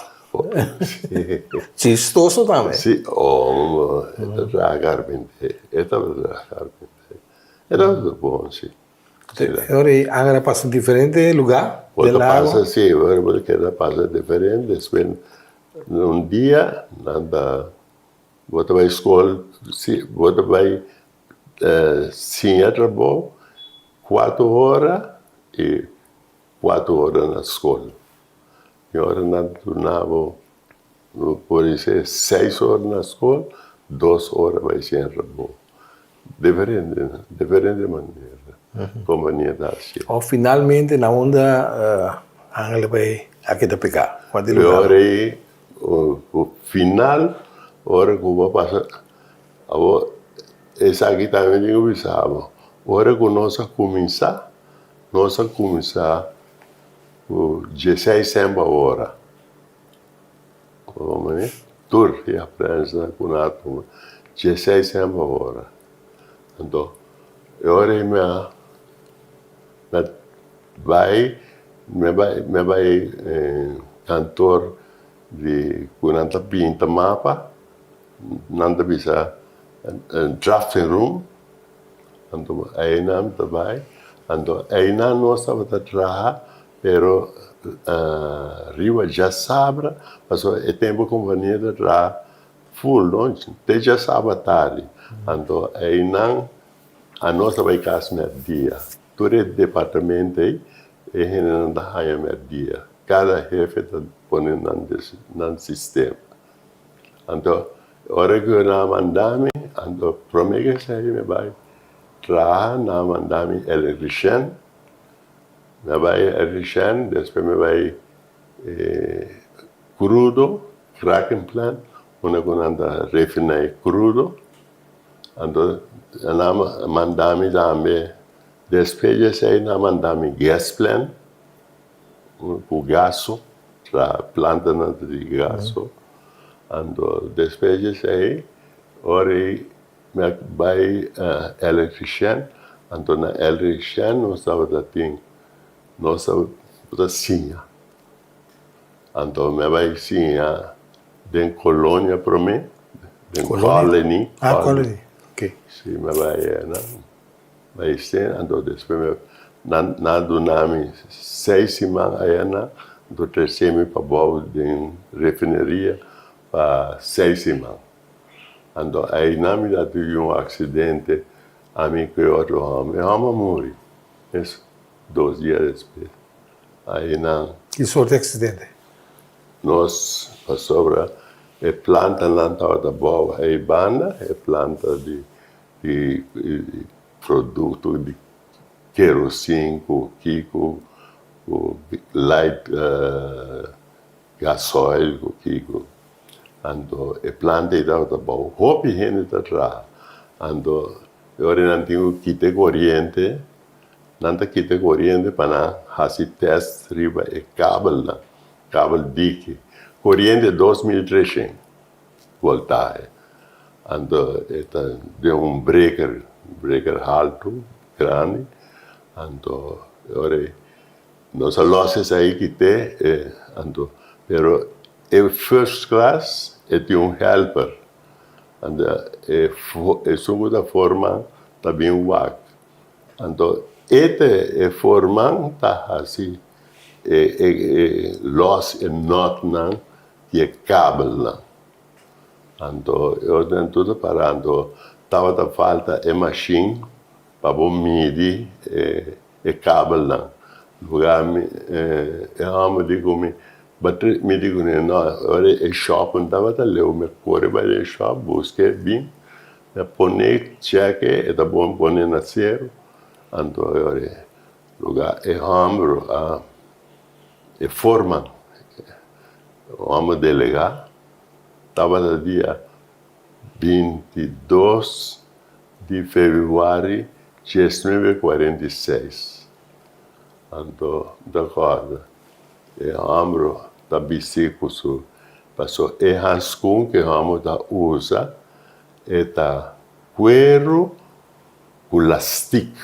Sí. Chistoso tambe. Sí, oh, e ta traha carpinté. E tabata traha carpinté. E tabata bon, sí. Ora ei Angel a pasa diferente lugá Bo den ta lago. pasa, sí, ora bo ta keda pasa diferente. Despues un dia nan ta, bo ta bai skol, sí, bo ta bai Siña trabou kuatu ora i kuatu ora na skol. I ora nan duna bo, bo por disi seis ora na skol, dos ora bai siña trabou. Diferente, diferente manera kompania ta hasi. O finalmente na unda Angel a bai a keda pegá? Kua di E lugar? ora ei, final, ora ku bo a pasa Awor, esaki tambe tin ku bisa bo, ora ku nos a kuminsá, nos a kuminsá ku dieseis sèn pa ora. Tur e aprensa ku nan a tuma, dieseis sèn pa ora. Anto, e ora ei mi a bai, mi a bai, mi a bai kantor di ku nan ta pinta mapa. Nan ta bisa drafting room, anto einan ta bai, anto einan nos tabata traha pero riba djasabra pasobra e tempu kompania ta traha ful no te djasabra tardi, anto einan anos ta bai kas mèrdia, tur e departamento ei e hendenan ta haña mèrdia, kada hefe ta pone nan sistema. Anto ora ku nan a manda mi, anto prome ku esei mi bai traha, nan a manda mi electrician. Mi a bai electrician, despues mi bai crudo, cracking plant, unda ku nan ta refina e crudo. Anto nan a manda mi tambe, despues di esei nan a manda mi gas plant. Ku gaso, traha plantanan di gaso. Anto despues di esei, ora ei mi a bai electrician, anto na electrician nos tabata tin, nos tabata siña. Anto mi a bai siña den Colonia prome, den Colony. Ah, Colony, ok. Si, mi a bai einan. Bai steen, anto despues mi nan a duna mi seis siman aya nan, anto trese mi pa bou den refineria pa seis siman. Anto aynan mi ta tuvi un aksidente ami ku e otro hòmber, e hòmber a muri mes dos dia despues. Aynan. Ki sorto di aksidente? Nos pasobra e plantanan tabata bou ei banda, e planta di Di produkto di kerosin ku kiko ku light gasoil ku kiko. Anto e planta ei tabata bou. Hopi hende ta traha. Anto e ora nan tin ku kita e koriente, nan ta kita e koriente pa nan hasi tèst riba e kabelnan, kabel diki. Koriente 2300. Voltahe. Anto e ta den un breker, breker haltu, grandi. Anto e ora ei nos a los esei kite, anto pero e first class e tin un helper. Anto e esun ku ta forma ta bin wak. Anto e ta e forman ta hasi e los e notnan di e kabelnan. Anto e otro tur ta para anto tabata falta e mashin pa bo midi e kabelnan. Lugar mi e hòmber di ku mi mi di kuné no ora e shòp no tabata leu mi a kore bai den e shòp busk'é bin mi a pon'é chèk'é e ta bon pon'é na seru anto e ora lugar e hòmber a e forman. Hòmber delegá tabata dia 22 di febrüari 1946. Anto mi ta kòrda e hòmber ta bisti ku su paso e hanskun ku e hòmber ta usa e ta kueru ku lastik,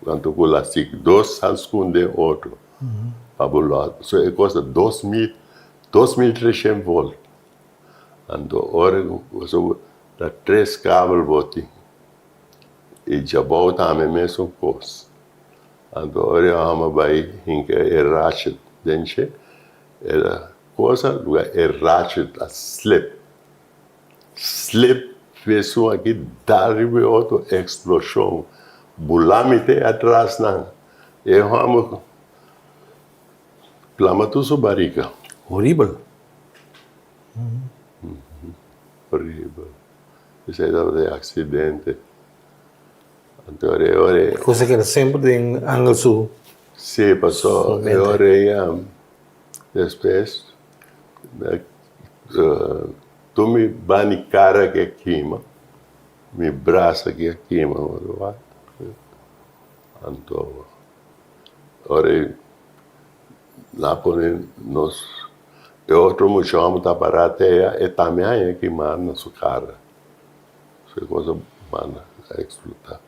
anto ku lastik dos hanskun den otro. Pa bo lòt. So e kosta 2000, 2300 volt. Anto ora ku bo ta tres kabel bo tin. I djabou tambe mesun kos. Anto ora e hòmber bai hinka e ratchet den dje, e kosa luga e ratchet a slip. Slip esun aki dal riba e otro, eksploshon. Bula mi te atras nan. E hòmber plama tur su barika. Horibel. Horibel. Esei tabata e aksidente. Anto e ora ei. Cosa keda semper den Angel su. Si, paso e ora ei despues tur mi bani kara ke kima, mi brasa ke kima. Anto ora e na pone nos e otro mucha homber ta para te e tambe haña kima na su kara. Su cosa banda a eksplotá.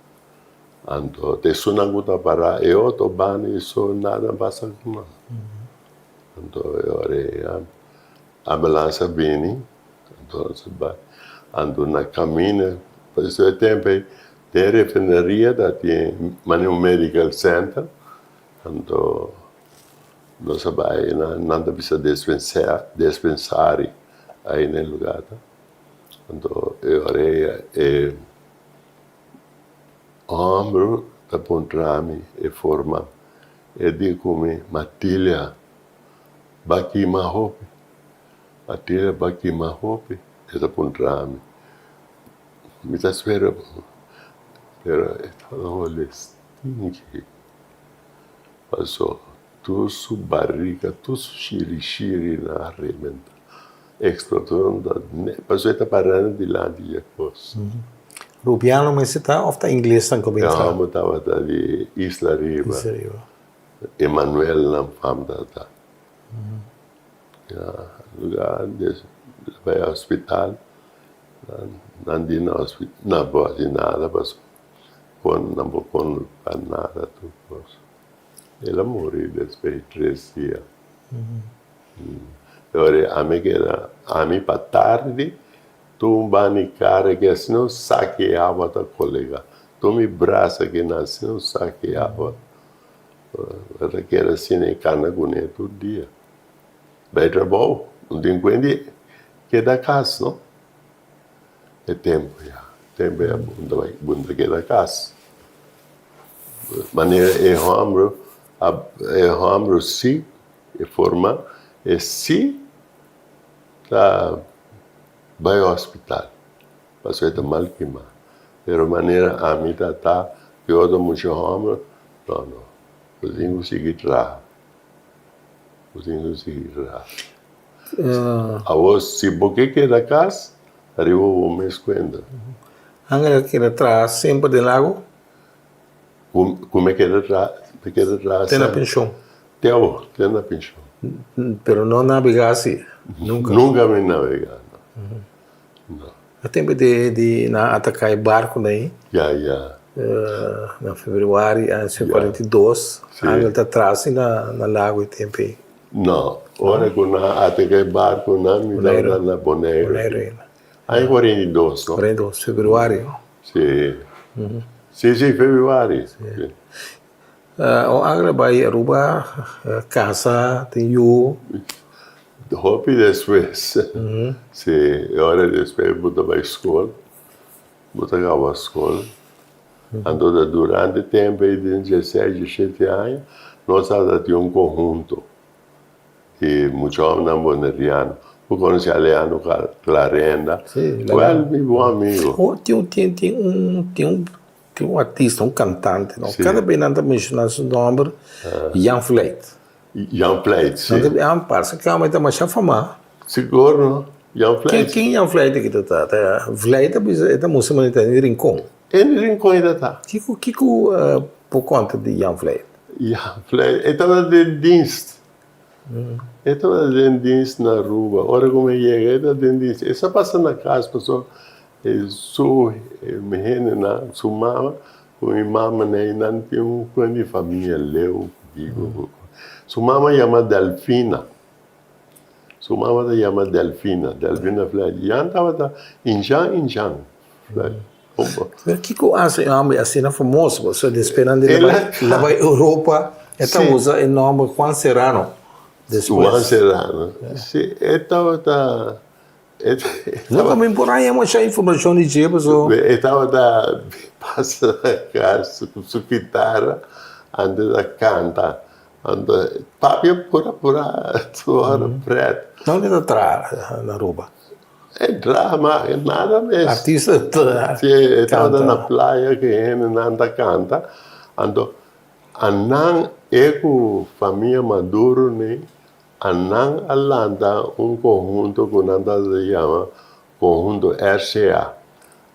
Anto te esunnan ku ta para e otro banda i so nada a pasa ku nan. Anto e ora e ambulans a bini anto nos a bai. Anto na kaminda pasobra e tempu ei Den refineria ta tin manera un medical center, anto nos a bai einan, nan ta bisa dispensari ai na e lugar ta. Anto e ora ei e homber ta puntra mi e forma, e di ku mi, Matilia, ba kima hopi, Matilia ba kima hopi. E ta puntra mi. Mi ta spera bo. Pero e tabata hole stinki. Paso tur su barriga, tur su shirishiri nan a rebenta. Explotó paso e ta parando dilanti di e kos. Rubiano mester ta of ta inglesnan ku a bin E tra? hòmber tabata di Isla Riba. Isla Riba. Emanuel nan fam tabata. Ya, lugar des bai hospital, nan di na hospital, nan por hasi nada paso kon nan por kon pa nada tur kos. El a muri despues di tres dia. E ora ami keda, ami pa tardi tur un bani kara ke asina un saki e awa ta kolega. Tur mi brasa ke nan asina un saki e awa. Bo ta keda asina e kana kuné tur dia. Bai trabou, no tin kuenti keda kas no. E tempu ya, tempu ya bo ta keda kas. Manera e hòmber e hòmber si e forma e si ta bai hospital pasobra e ta mal kima. Pero manera ami ta ta ku e otro mucha hòmber no no bo tin ku sigui traha bo tin ku sigui traha. Awor si bo ke keda kas riba bo mes kuenta. Angel a keda traha semper den lago? Ku mi keda traha, mi keda traha Te na penshon? Te awor, te na penshon. Pero no nabegá si? Nunka? Nunka mi nabegá, no. No. Na tempu di di nan ataká e barkunan ei. Ya, ya. Na februari aña 42, Angel ta traha si na na lago e tempu ei. No, ora ku nan ataká e barkunan mi tabata na Boneiru. Boneiru ainda. Aña 42, no? 42, februari. Si. Si, si, februari. Si. O Angela bai Aruba, casa, tin yu. Hopi despues. Si, e ora despues bo ta bai skol, bo ta kaba skol. Anto ta durante tempo ei den dieseis, diesshete aña, nos tabata tin un konhunto. E mucha homnan boneriano. Bo conoce Aleano Clarenda? Sí, Wel, mi bon amigo. Oh, tin un, tin, tin un, tin un, tin un artista, un cantante, no? Sí. Cada bes nan ta menciona su nomber, Jan Vlijt. Jan Vlijt, sí. Nan ta, ah, parse cu amo e ta masha fama. Sigur, no? Jan Ken, Vlijt. ken Jan Vlijt aki ta ta? Ta, Vlijt ta bisa, e ta mustra manera ta den Rincon. En Rincon e ta ta. Kico, kico por conta di Jan Vlijt? Jan Vlijt, e tabata den dienst. E tabata den dienst na Aruba. Ora ku mi yega e ta den dienst. E sa pasa na kas pasobra su hendenan, su mama ku mi mama nei nan tin un kuen di famia leu ku. Su mama yama Delfina. Su mama ta yama Delfina, Delfina Flet. Jan tabata inshan inshan Flet. Pero kiko hasi e homber asina famoso? Pasobra despues nan di la bai Europa e ta usa e nomber Juan Serrano despues. Juan Serrano, si e tabata. Nunka mi por haña masha informashon di dje pasobra. E tabata pasa na kas ku su kitara antes a kanta. Anto papia pura pura tur ora pret. Donde ta traha na Aruba? E traha ma nada mes. Artista ta Si e tabata na playa ku hendenan ta kanta. Anto anan e ku famia Maduro ni anan a lanta un konhunto ku nan tabata yama Konhunto RCA.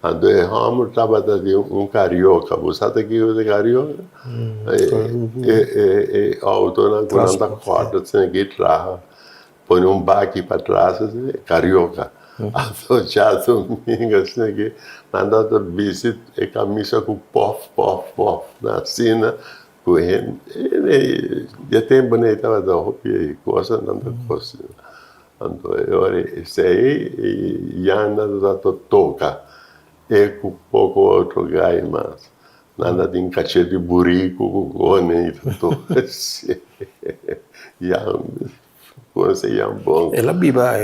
Anto e hòmber tabata di un karioka. Bo sa ta kiko ta karioka? E outonan ku nan ta kòrta asina ki traha, pone un baki patras asina, karioka. Anto djadumingu asina ki nan tabata bisti e kamisa ku pòf pòf pòf asina ku hende. Di e tempunan ei tabata hopi kosanan ta kos. Anto e ora esei Jan nan ta ta toka e ku poko otro gai mas. Nan ta tin kache di buriku ku kone i ta toka esei. Jan konosi Jan bon. El a biba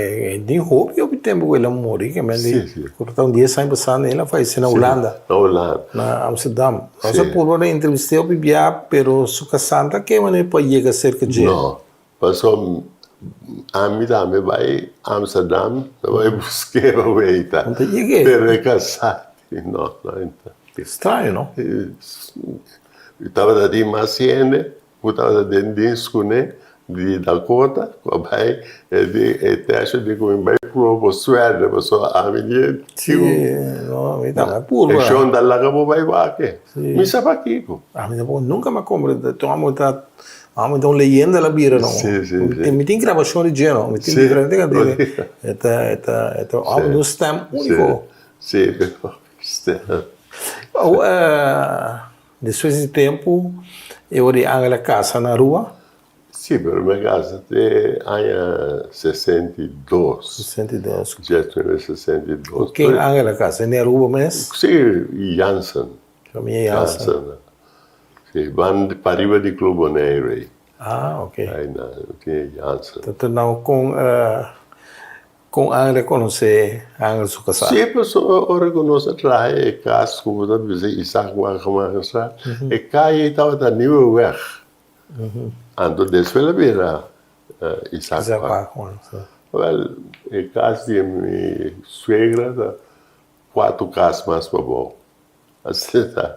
den hopi hopi tempu ku el a muri ke men di ku ta un dies aña pasá el a fayesé na Hulanda. Na Hulanda. Na Amsterdam. Nos a purba na entrevist'é hopi bia pero su kasá no ta ke manera pa yega serka dje. No, pasobra. Ami tambe bai Amsterdam ta bai busk'é pa weita. No ta yeg'é. Pero e kasá di no, no ta. Straño no? I tabata tin mas hende ku tabata den dins kuné di Dakota ku a bai e di e tèsho di ku mi bai proba bo suèrdè pasobra ami di e Sí, no, mi tambe a purba. E shon ta laga bo bai wak. Mi sa pakiko. Ami tampoco nunka mi a komprende. Tur amo ta Amo ta un leyenda la bira no. Sí, sí, sí. Mi tin grabacion di dje no. Mi tin diferente cantidad. E ta, e ta, e ta amo di un stem unico. Sí, pero stem. Oh, despues di tempo e ora di Angela casa na Aruba? Sí, pero mi a casa te aña 62. 62. 62. Cu ken Angela casa? E na Aruba mes? Sí, Jansen. Famia Jansen. Sí, ban pariba di Club Bonaire ei. Ah, ok. Ei na tin e Jansen. Ta nou kon kon Angel a konosé Angel su kasá? Sí, pasobra ora ku nos a traha e kas ku bo ta bisa Isaac Wagemangenstraat, e kaya ei tabata Nieuweweg. Anto despues el a bira Isaac Wageman. Wèl, e kas di mi suegra ta kuatro kas mas pabou. Asina ta.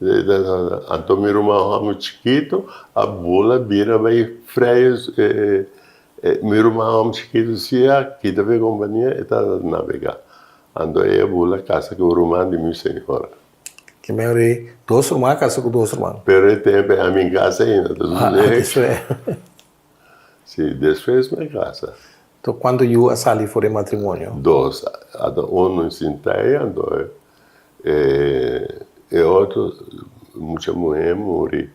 Anto mi ruman hòmber chikitu a bula bira bai frei mi ruman hòmber chikitu si a kita pa e kompania e ta nabegá. Anto e a bula kasa ku ruman di mi señora. Ke mehor ei dos ruman a kasa ku dos ruman. Pero e tempu ei ami kasa ainda. Si, despues mi a kasa. Anto kuantu yu a sali for e matrimonio? Dos. Anto unu sinta ei, anto e otro mucha muhé muri.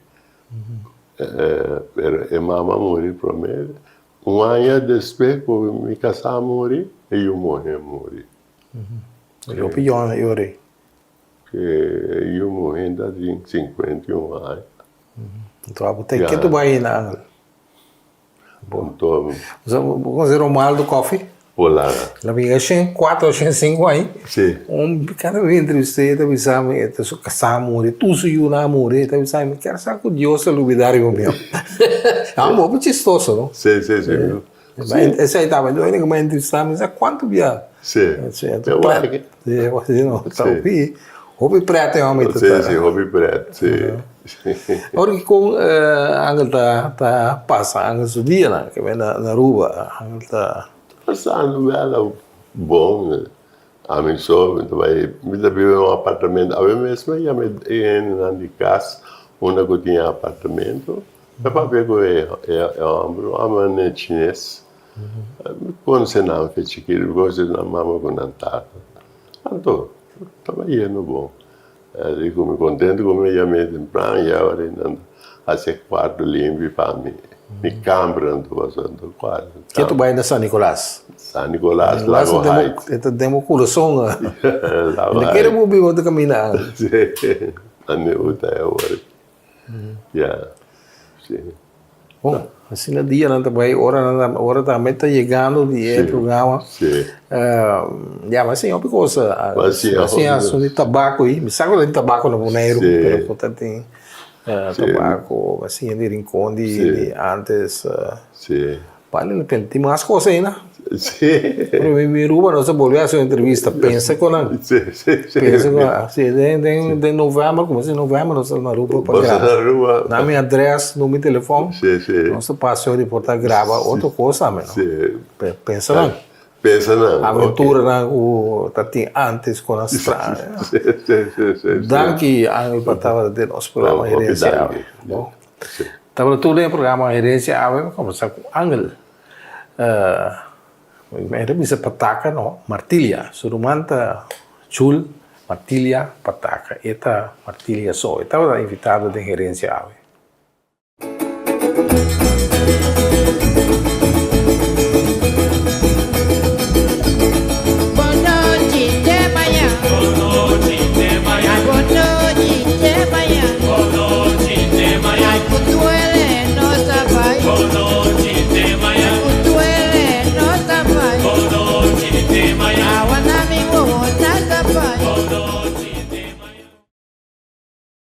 Pero e mama muri promé. Un aña despues ku mi kasá muri, e yu muhé muri. Hopi yòn e ora ei? E yu muhé ta tin 51 aña. Anto abo ta ke tu bai na Angel? Anto. Bo konosi Romualdo Coffie? Hola. El a yega shen kuater o shen sinku aña. Si. Un kada bes entrevist'é e ta bisa mi e ta su kasá a muri, tur su yunan a muri, e ta bisa mi kier sa ku Dios a lubidá riba mi. Ta un hopi chistoso no? Si, si, si. Esei tabata e úniko ku mi a entrevistá mi sa kuantu bia. Si. Si, no, ta hopi, hopi pret e hòmber ta. Si, si, hopi pret, si. Ora ki kon Angel ta ta pasa Angel su dianan ke bai na Aruba, Angel ta. Pasando bèla bon, ami so mi ta bai, mi ta biba den un apartamento, awe mes mi a yama e hendenan di kas unda ku tin e apartamento, mi a papia ku e hòmber, un hòmber ne chines, mi konosé nan fe chikito, mi konosé nan mama ku nan tata, anto ta bai yendo bon. El di ku mi kontentu ku mi a yam'é tempran i awor ei nan ta hasi e kuarto limpi pa mi. Mi kamber nan ta pasa anto kuarto. Ke tu bai na San Nicolas? San Nicolas, Lago Heights. E ta den bo kurason. Lago Heights. Kere bo biba ta kaminda. Si, ami uta e awor. Ya, si. Bon, asina dianan ta bai, oranan ta, ora tambe ta yegando di e programa. Si. Ya, mi a siña hopi cosa. Bo a siña hopi Mi a siña asuntu di tabako ei. Mi sa ku ta tin tabako na Boneiru, pero ku ta tin tabako. Mi a siña di Rincon di antes. Si. Bale la pena. Tin mas cosa ainda. Sí. Pero mi mi Ruba nos a bolbe haci un entrevista. Pensa con nan. Sí, sí, sí. Pensa con nan. Sí, den, den, den november, como si november nos ta na Aruba pa Nos ta graba. na Aruba. Nan mi adres, numero di telefon. Sí, sí. Nos ta pasa ori por ta graba otro cosa tambe, no? Sí. Pensa nan. Pensa nan, ok. Aventura nan cu ta tin antes cu nan stra. Sí, sí, sí, sí. Danki Angel pa tabata den nos programa Hopi Herencia danki. Awe. Bo. Sí. Tabata tur den e programa Herencia Awe, mi combersa cu Angel. Mi ta bisa Pataca no, Martilia. Su ruman ta Chul Martilia Pataca. E ta Martilia so. E tabata invitado den Herencia Awe.